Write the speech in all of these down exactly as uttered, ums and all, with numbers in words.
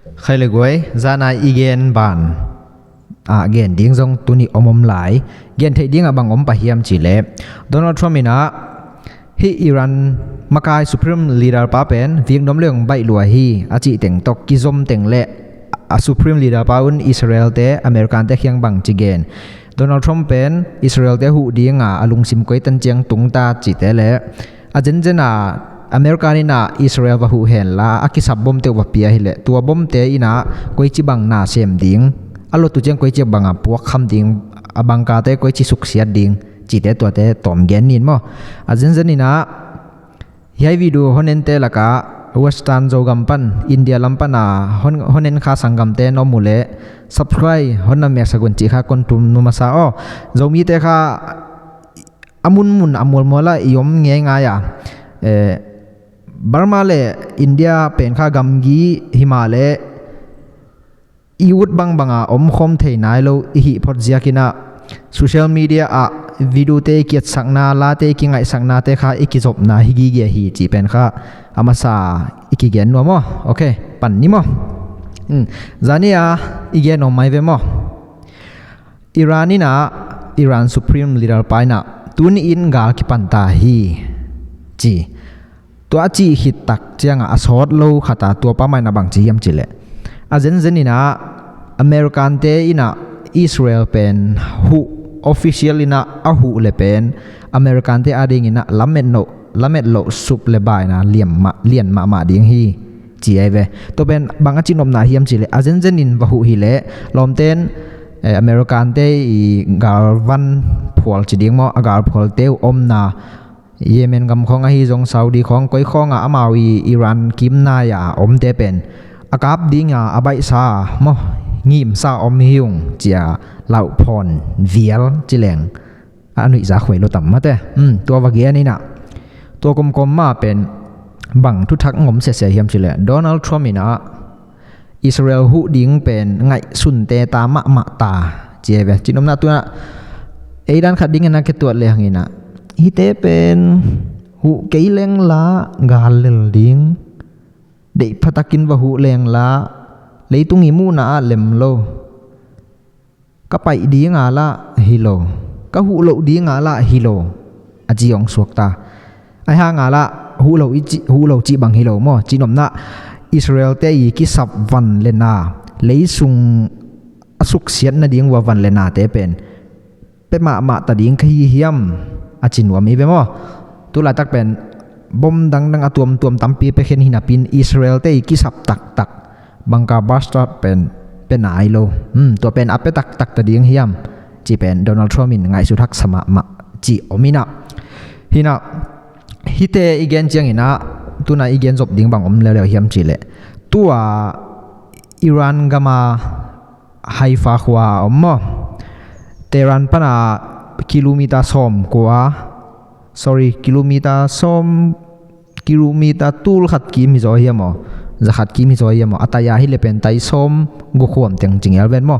Khai le guai, zana i gen ban a gen ding zong tuni om om lai. Gen theih dingah bang om pah hiam cih leh, Donald Trump in ah hih Iran makai Supreme Leader pa pen vik nuam leng baih lua hi a cih teng tawh kizom teng le a Supreme Leader pa un Israel te, American te kiang bang ci gen, Donald Trump pen Israel te huh dinga a lungsim koi tan ciang tung ta cihte le a zenzen a American in ah Israel va huh hen la a kisap bomte uh va pia hileh tua bomte in ah koici bang na sem ding, a lot uh ciang koici banga puak kham ding, a bangkate koici suksiat ding cihte tuate tawm gen nin maw. A zenzen in ah hiai video hon ente laka Western Zogam pan, India lam pana hon, hon en kha sanggamte na om uh leh subscribe hon na miaksak un cih kha kon tum numasa aw. Zomite kha a munmun a mualmual ah i om ngeingai a, eh, Burma le India pen kha gamgi himah leh i ut bangbanga om khawm thei nai lo i hih phot ziakin ah social media ah video te i kietsakna, late i kingaihsaknate kha i kizopna hi gige hi cih pen kha a masa i kigen nuam aw. Ok, pan ni maw. Hmm. Zani a i gen om mai ve maw. Iran in ah, Iran Supreme Leader pa in ah tuni in gal kipan ta hi ci. Tua a cih khit tak ciangah a sawt lo khata tua pa mah in ah bang ci hiam cih leh, a zenzen in ah American te in ah Israel pen huh, official in ah a huh le pen American te adingin ah lamet loh, lamet loh sup le baina lian mah, lian mahmah ding hi ci ai ve. Tua pen bang a cihnopna hiam cih leh a zenzen in va huh hileh lawmten, eh, American te i galvan phual ci ding maw, a galphualte uh omna Yemen gam khawng ahi zong Saudi khawng koi khawngah amau i Iran kimnai a omte pen a kap dinga a baihsa maw, ngimsa om hi ung cia lauhphawn vial ci leng a nuihza khuai lo tam mate. Hmm, tua va gen in ah tua komkom mah pen bang thuthak ngom sese hiam cih leh Donald Trump in ah Israel huh ding pen ngaihsunte ta mahmah ta ci ai ve. Cihnopna tunah ei dan khat dingin a kituat le hangin ah hihte pen huh kei leng la gal lel ding, deih phatakin va huh leng la leitung i muhna ah lem lo, ka paih dinga lah hi lo, ka huh loh dinga lah hi lo a ci hong suakta. Ahi hanga lah huh lo i ci, huh lo cih bang hi lo maw. Cihnopna Israel te i kisap van le na, leisung a suksiat nading uh a van le nate pen pia mahmah ta ding ka hi hiam a ci nuam i ve maw. Tulaitak pen bom dangdang a tuamtuam tampi pia khen hinapin Israel te i kisap taktak bangka bastard pen pia nai lo. Hmm, tua pen a pia taktak ta ding hiam ci pen Donald Trump in ngaihsut haksa mahmah ci om in ah. Hi in ah hihte i gen ciangin ah tuna i gen zop ding bang om leuleu hiam cih leh tua Iran gama Haifa khua a om maw, Tehran pana kilometer sawm kua, sorry, kilometer sawm, kilometer tul khat kim hi zaw hiam aw, za khat kim hi zaw hiam aw, a taia hi le pen tai sawm guk huam teng ci ngel ven maw.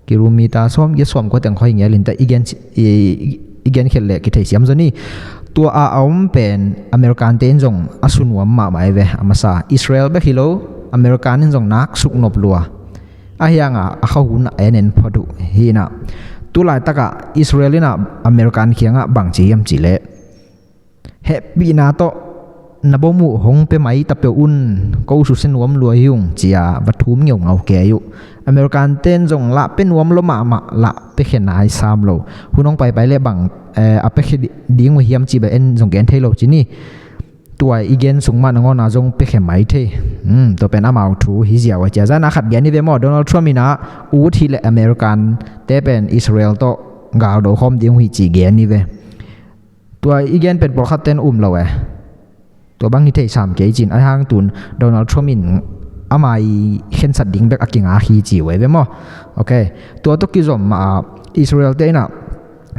Kilometer sawm giat sawm kua teng khoi ngel in ta i gen, i, i gen khelh le kithei siam zaw ni. Tua a a om pen American te in zong a sunuam mahmah i ve a masa. Israel bek hi lo, American in zong nak suk nop lua. Ahi hanga a khauhun a en en phot uh hi in ah. Tulaitakah Israel in ah American kiangah bang ci hiam cih leh, hehpihna tawh na bom uh hong pia mai ta peuh un, ko susia nuam lua hi ung cia va thum ngeungau kei uh. American ten zong lah pia nuam lo mahmah, lah pia khe nai sam lo. Hun hong paipai le bang, eh, a pia khe di-, ding uh hiam cih bel en zong gen thei lo ci ni. Tua i gen sung mah nangawna zong pia khe mai thei. Hmm, tua pen amau thu hi ziau a cia. Zana khat gen i ve maw, Donald Trump in ah ut hi le American te pen Israel tawh gal do khawm ding uh hi ci gen i ve. Tua i gen pen pawlkhat ten um lo e. Tua bang hi thei sam kei cin, ahi hang tun Donald Trump in ama i khensat ding bek a kingak hi ci uh e ve maw. Ok. Tua tawh kizom mah a Israel te in ah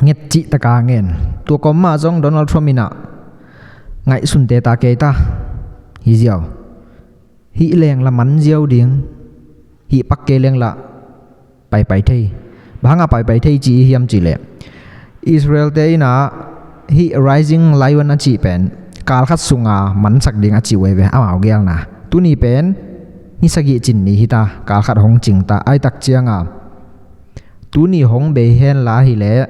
nget cih taka ngen. Tua kawm mah zong Donald Trump in ah ngaihsunte ta kei ta. Hi ziau. Hih leng la man ziau ding. Hih pak kei leng la paipai thei. Bang hanga paipai thei ci i hiam cih leh, Israel te in ah hih Rising Lion a cih pen kal khat sunga mansak ding a ci uh e ve, amau gelna. Tuni pen ni sagih cin ni hi ta, kal khat hong cing ta, ai tak cianga tuni hong bei hen la hileh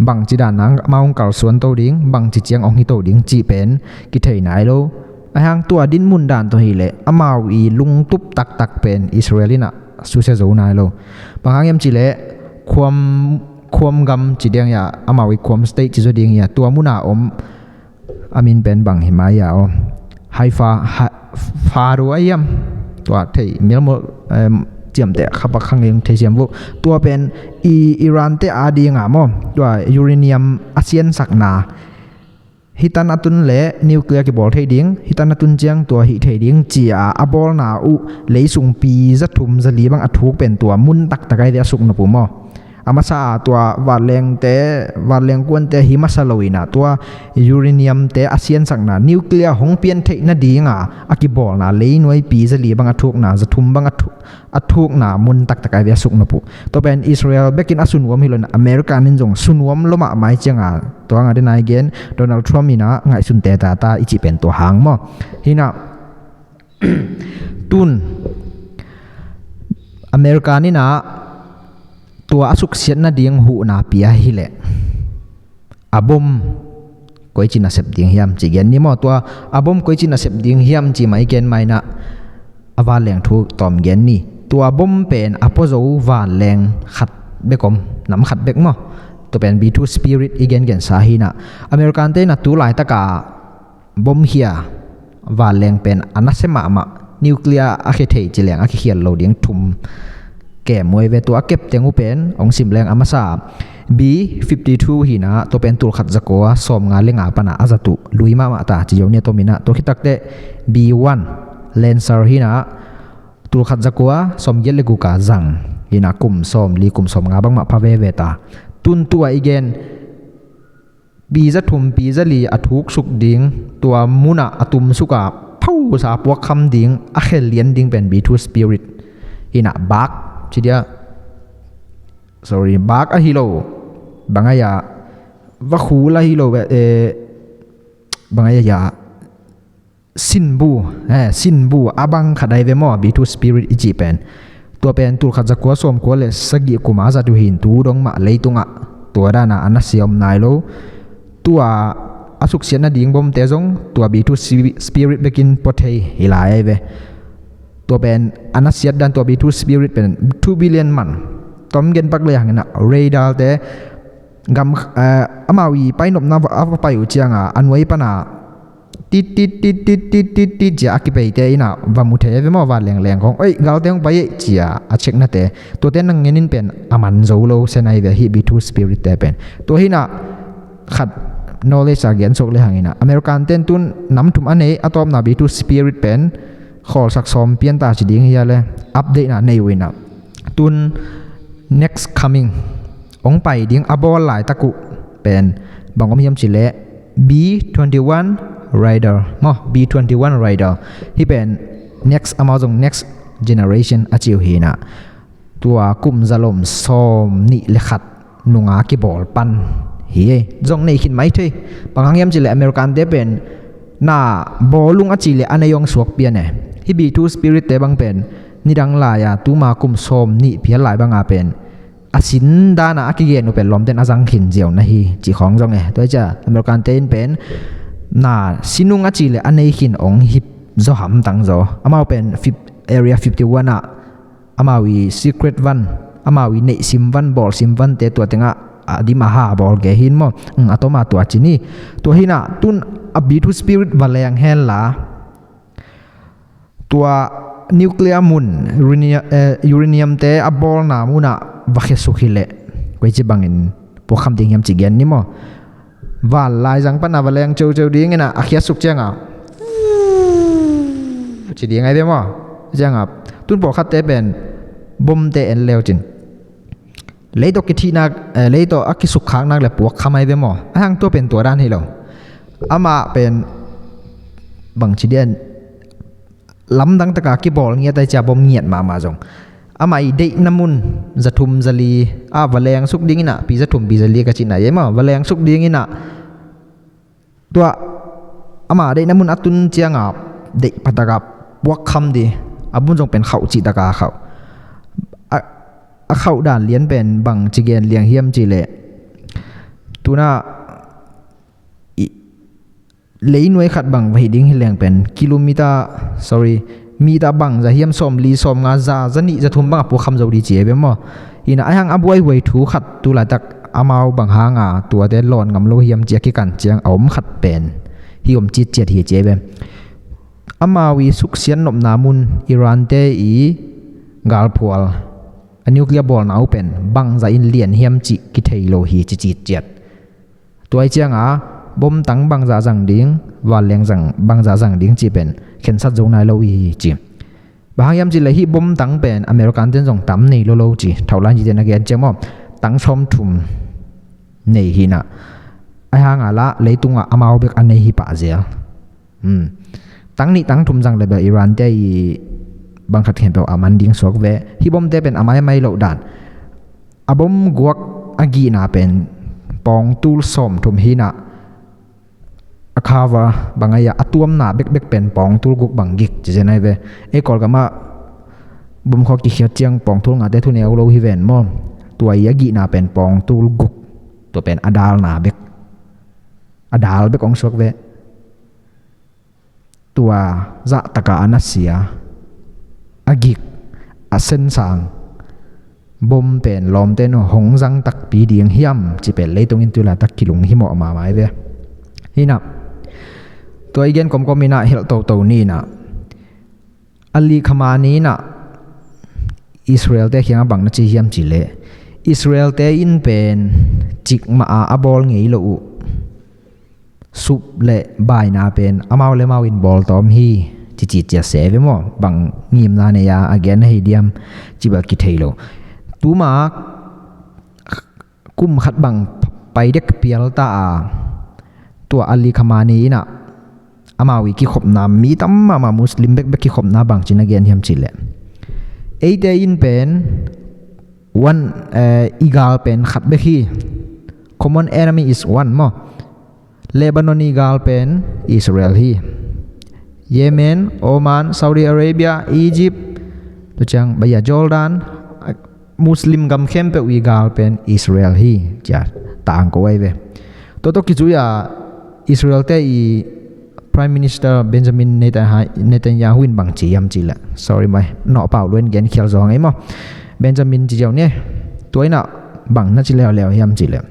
bangci dan nang amau hong kalsuan to ding, bangci ciang hong hi to ding cih pen kithei nai lo. Ahi hang tua dinmun dan tawh hileh amau i lungtup taktak pen Israel in ah susia zo nai lo. Bang hang hiam cihleh khuam, khuam gam ci ding hi a, amau i khuam state ci zo ding hi a, tua muna om a min pen bang hi mai a aw. Haifa, ha, Faro a hiam? Tua thei mialmual, em, ciamteh kha bak hang eng thei siam vuh. Tua pen i Iran te a dinga maw, tua uranium a siansakna, hitan a tun le nuclear kibawl thei ding, hitan a tun ciang tua hih thei ding cia a bawlna uh leisung pi za thum za li bang a thuk pen tua mun taktak ai ve a suk nop uh maw. A masa a tua vanlengte, vanleng kuante hi masa lo in ah tua uranium te a siansakna, nuclear hong pian theih nadinga a kibawlna leinuai pi za li bang a thukna, za thum bang a thu-, a thukna mun taktak ai ve a suk nop uh. Tua pen Israel bekin a sunuam hi lo in ah America in zong sunuam lo mahmah cianga tua nga den ai gen Donald Trump in ah ngaihsun te tata i cih pen tua hang maw. Hi in ah tun America in ah tua a suksiat nading huhna pia hileh a bom koici nasep ding hiam ci gen ni maw. Tua a bom koici nasep ding hiam ci mai gen mai in ah a vanleng thu tawm gen ni. Tua bom pen a pua zo vanleng khat bek om, nam khat bek maw. Tua pen B two Spirit i gengensa hi in ah American te in ah tu laitaka bom khia vanleng pen a nasia mahmah, nuclear a khia thei ci leng a kikhial lo ding thum kem uh ai ve. Tua a kep teng uh pen hong sim leng a masa B fifty-two hi in ah tua pen tulkhat zakua sawmnga le nga pana a zat uh lui mahmah ta ci zo ni a tom in ah tua khit takteh B one Lancer hi in ah tulkhat zakua sawmgiat le guka zang hi in ah kum sawmli kum sawmnga bangmah pha veve ta. Tun tua i gen pi za thum pi za li a thuksuk ding, tua munah a tumsuka phosa puakkham ding, a khel lian ding pen B two Spirit hi in ah bak ci dia, sorry, bak ahi lo, bang ai a, vakhul ahi lo, eh, bang ai a, sinbu, eh, sinbu a bang khat ai ve maw, B two Spirit i cih pen. Tua pen tulkhat zakua sawmkua le sagih kuma zat uh hi in tu dong mah leitungah tua dana a nasia om nai lo. Tua a suksiat nading bomte zong tua B two Spirit bekin pua thei hi lai ai ve. Tua pen a nasiat dan tua B two Spirit pen two billion man. Tom gen pak le hang in ah radar te gam, eh, amau i painopna a va pai uh cianga a nuai pana tit tit tit tit tit tit tit cia a kipeite in ah va mu thei ve maw, va lengleng khong, oi, galte hong pai ei cia a check nate. Tuate nang ngenin pen a man zo lo sia nai ve hi B two Spirit te pen. Tua hi in ah khat knowledge a gen suak le hang in ah American ten tun nam thum a nei, a tawpna B two Spirit pen khawlsak sawm pian ta ci ding hi a le update na nei uh in ah tun next coming hong pai ding a bawl laitak uh pen bang om hiam cihleh B twenty-one Raider maw, B twenty-one Raider. Hih pen next amau zong next generation a ci uh hi in ah tua kum zalom sawm nih le khat nunga kibawl pan hi ei. Zong nei khin mai thei. Bang hang hiam cihleh American te pen na bawlung a cihleh a nei hong suak pian e. Hih B two Spirit te bang pen nidang lai-a tuma kum sawm nih phial lai banga pen a sin dana a kigen uh pen lawmten a zang khin ziau na hi cih khawng zong e. Tua hi cia American te in pen na sinung a cihleh a nei khin hong hip zaw hamtang zaw. Amau pen fif-, Area fifty-one ah amau i secret van, amau i neih sim van, bawl sim vante tua tengah a dim a ha bawl ge hin maw. Mm, a tawma tua ci ni. Tua hi in ah tun a B two Spirit va leng hen la tua nuclear mun, uranium, eh, uranium te a bawlna munah va khiasuk hileh koici bangin puakkham ding hiam ci gen ni maw. Van laizang pana va leng ceuceu dingin ah a khiasuk cianga ci ding ai ve maw. Cianga tun pawlkhatte pen bomte en leu cin lei tawh kithihnak, eh, lei tawh a kisukkhaknak le puakkham ai ve maw. A hang tua pen tua dan hi lo. Amah pen bangci dian lamdang taka kibawl ngiat ai cia bom ngiat mahmah zong amah i deihna mun zathum zali a va lengsuk dingin ah pi zathum pi zali ka cihna ei maw, va lengsuk dingin ah tua ama deihna mun a tun cianga deih phataka puakkham di A bun zong pen khauh cih taka khauh. A, a khauh dan lian pen bang ci gen liang hiam cih leh, tuna i, leinuai khat bang va hi ding hi leng pen kilometer, sorry, meter bangza hiam, sawmli, sawmnga, za, za nih, za thum bang a pua kham zo ding ci ei ve maw. Hi na, ahi hang a buaihuai thu khat tu laitak amau bang hanga tuate lawn ngam lo hiam ci a kikan ciang a om khat pen hih om citciat hi ci ei ve. Amau i suksiat nopna mun, Iran-te i galphual, a nuclear bawlna uh pen bangza in lian hiam cih kithei lo hi ci citciat. Tua ahih cianga bomtang bangza zang ding, vanleng zang, bangza zang ding cih pen khensat zo nai lo hi ci. Bang hang hiam cih leh hih bomtang pen American-ten zong tam nei lo lo ci, thauh lai cite na gen ciang maw, tang sawmthum nei hi na. Ahi hanga lah leitungah amau bek a nei hi pah zel. Hmm. Tang nih tang thum zang leh bel Iran-te i bang khat khempeuh a man ding suak ve. Hih bomte pen a maimai loh dan. A bom guak a gihna pen pawngtul sawmthum hi na, a cover bang ahi a, a tuamna bekbek pen pawngtul guk bang gik ci zen ahi ve. Ei Kawlgamah bom khua kikhiat ciang pawngtul ngate thuneu lo hi ven maw. Tua i a gihna pen pawngtul guk. Tua pen a dalna bek, a dal bek hong suak ve. Tua zahtaka a nasia, a gik, a sensang bom pen lawmte in hong zang takpi ding hiam cih pen leitung in tu laitak kilunghimawh mahmah hi ve. Hi na, tua i gen kawmkawm in ah hilh toto ni in ah, Ali Khamenei in ah Israel-te kiangah bang na ci hiam cih leh, Israel-te in pen cikmah a a bawl ngei lo uh sup le baina pen amau le amau in bawltawm hi, ci citciat se ve maw? Bang ngimna nei a a gen ahi diam, ci bel kithei lo. Tuma kum khat bang pai dek pial ta a, tua Ali Khamenei in ah amau i kikhopna, mi tam mahmah Muslim bekbek kikhopna bang ci na gen hiam cih leh, eite in pen one, eh, i gal pen khat bek hi. Common enemy is one maw. Lebanon i gal pen Israel hi. Yemen, Oman, Saudi Arabia, Egypt, tua ciang baya Jordan, Muslim gam khempeuh i gal pen Israel hi, ci a tangko ahi ve. Tua tawh kizui a Israel-te i Prime Minister Benjamin Netanyahu, Netanyahu in bang ci hiam cih leh, sorry mai, nawhpau luen gen khial zaw ngei maw. Benjamin ci ziau ni, tua in ah bang na ci leuleu hiam cih leh,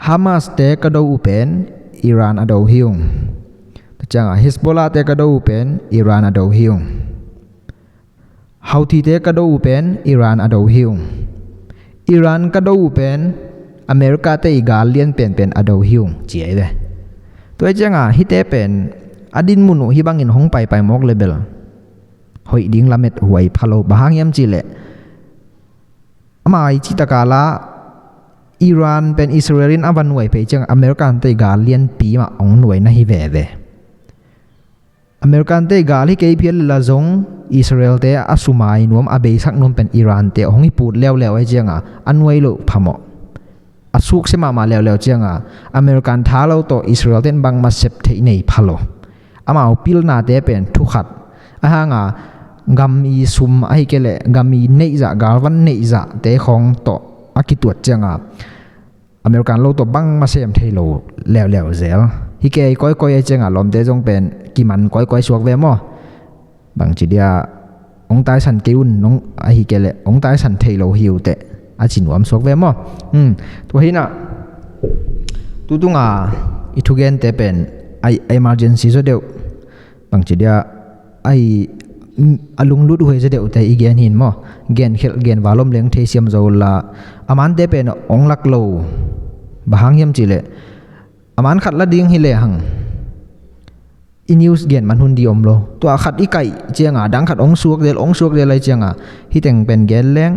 Hamas-te ka do uh pen Iran a do hi ung. Tua ciangah Hezbollah-te ka do uh pen Iran a do hi ung. Houthi-te ka do uh pen Iran a do hi ung. Iran ka do uh pen America-te i gal lian penpen a do hi ung, ci ahi ve. Tua hi ciangah hihte pen a dinmun uh hih bangin hong paipai mawk le bel hoih ding lamet huai pha lo. Bang hang hiam cih leh, amah i cih taka lah Iran pen Israel in a va nuai phei ciang American-te i gal lianpi mah hong nuai na hi veve. American-te i gal hi kei phial la zong Israel-te a sumai nuam, a beisak nuam pen Iran-te hong hi put leuleu ahi cianga a nuai loh phamawh. A sukse mahmah leuleu cianga American tha lo tawh Israel-te in bangmah sep theih nei pha lo. Amau pilnate pen thu khat. A hanga gam i sum ahi kei leh gam i neihzah, galvan neihzahte khawng tawh a kituat cianga American lo tawh bangmah sem thei lo leuleu zel. Hi kei kawikawi ahi cianga lawmte zong pen kiman kawikawi suak ve maw? Bangci dia hong taisan kei un, nong ahi kei leh hong taisan thei lo hi uh teh, a ci nuam suak ve maw? Hmm. Tua hi in ah tutunga i thugente pen a, a emergency zaw deuh, bangci dia a i, a lunglut huai zaw deuhte i gen hi in maw? Gen khelh gen val om leng theisiam zo la, a mante pen hong lak lo. Bang hang hiam cih leh, a man khat la ding hi lehang i news gen man hun ding om lo. Tua khat i kaih cianga dang khat hong suak zel, hong suak zel ahi cianga hih teng pen gen leng,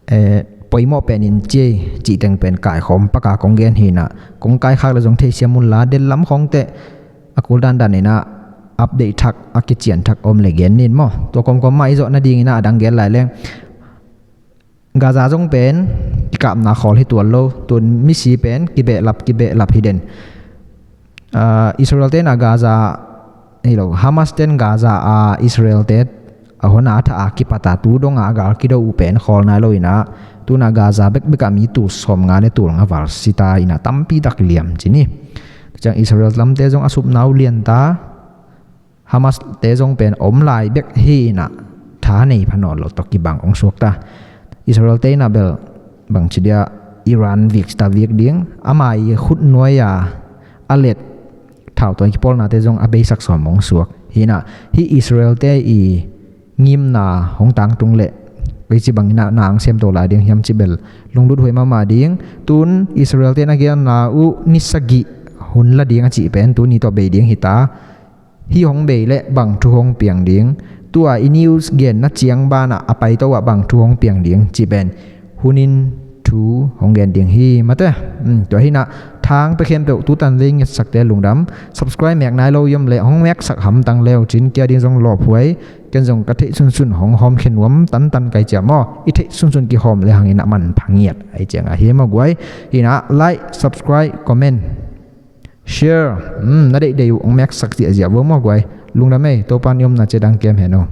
eh, poimawh pen in ci ei, cih teng pen kaikhawm paka kong gen hi in ah, kong kaikhak le zong theisiam un la, del lam khawng teh a kul dandan in ah update thak, a kician thak om le gen ni in maw? Tua kawmkawm mah i zawh nading in ah a dang gen lai leng, Gaza zong pen kikapna khawl hi tuan lo, tun misi pen kibehlap kibehlap hi den. Ah, Israel-te in ah Gaza Hei lo, Hamas ten Gaza a Israel te a hona a tha a kipata tu donga a gal kido uh pen khawl nai lo ina, tuna Gaza bekbek a mi tul sawm nga le tul nga val sita ina tampi tak liam ci ni. Ciang Israel lamte zong a supna uh lianta, Hamas te zong pen om lai bek hi ina, tha nei pha nawn lo tawh kibang ong suakta. Israel te ina bel bang ci dia, Iran vik cita vik ding, ama i khut nuai a a let thau tuan kipawlnate zong a beisak sawm ong suak hi ina, hi Israel te i ngimna hong tangtung leh kei ci bangin a na ang sem to lai ding hiam ci bel lunglut huai mahmah ding. Tun Israel te na gianna uh ni sagih hun la ding a cih pen tuni tawh bei ding hita. Hi hong bei leh bang thu hong piang ding, tua i news genna ciang banah a paito ah bang thu hong piang ding cih pen hunin thu hong gen ding hi mate. Tua hinah thang pia khempeuh tutan vei ngetsakte lungdam. Subscribe mek nai lo yom le hong meksak hamtang leu cin kia ding zong lawphuai. Ken zong ka theih sunsun hong hawm khe nuam tantan kai cia maw, i theih sunsun kihawm le hangin a man phangiat ai cianga hi maw guai. Hinah like, subscribe, comment, share, na deih deih uh hong meksak ziahziah vua maw guai. Lungdam ei, Topan i omna cia dang kem hen uh.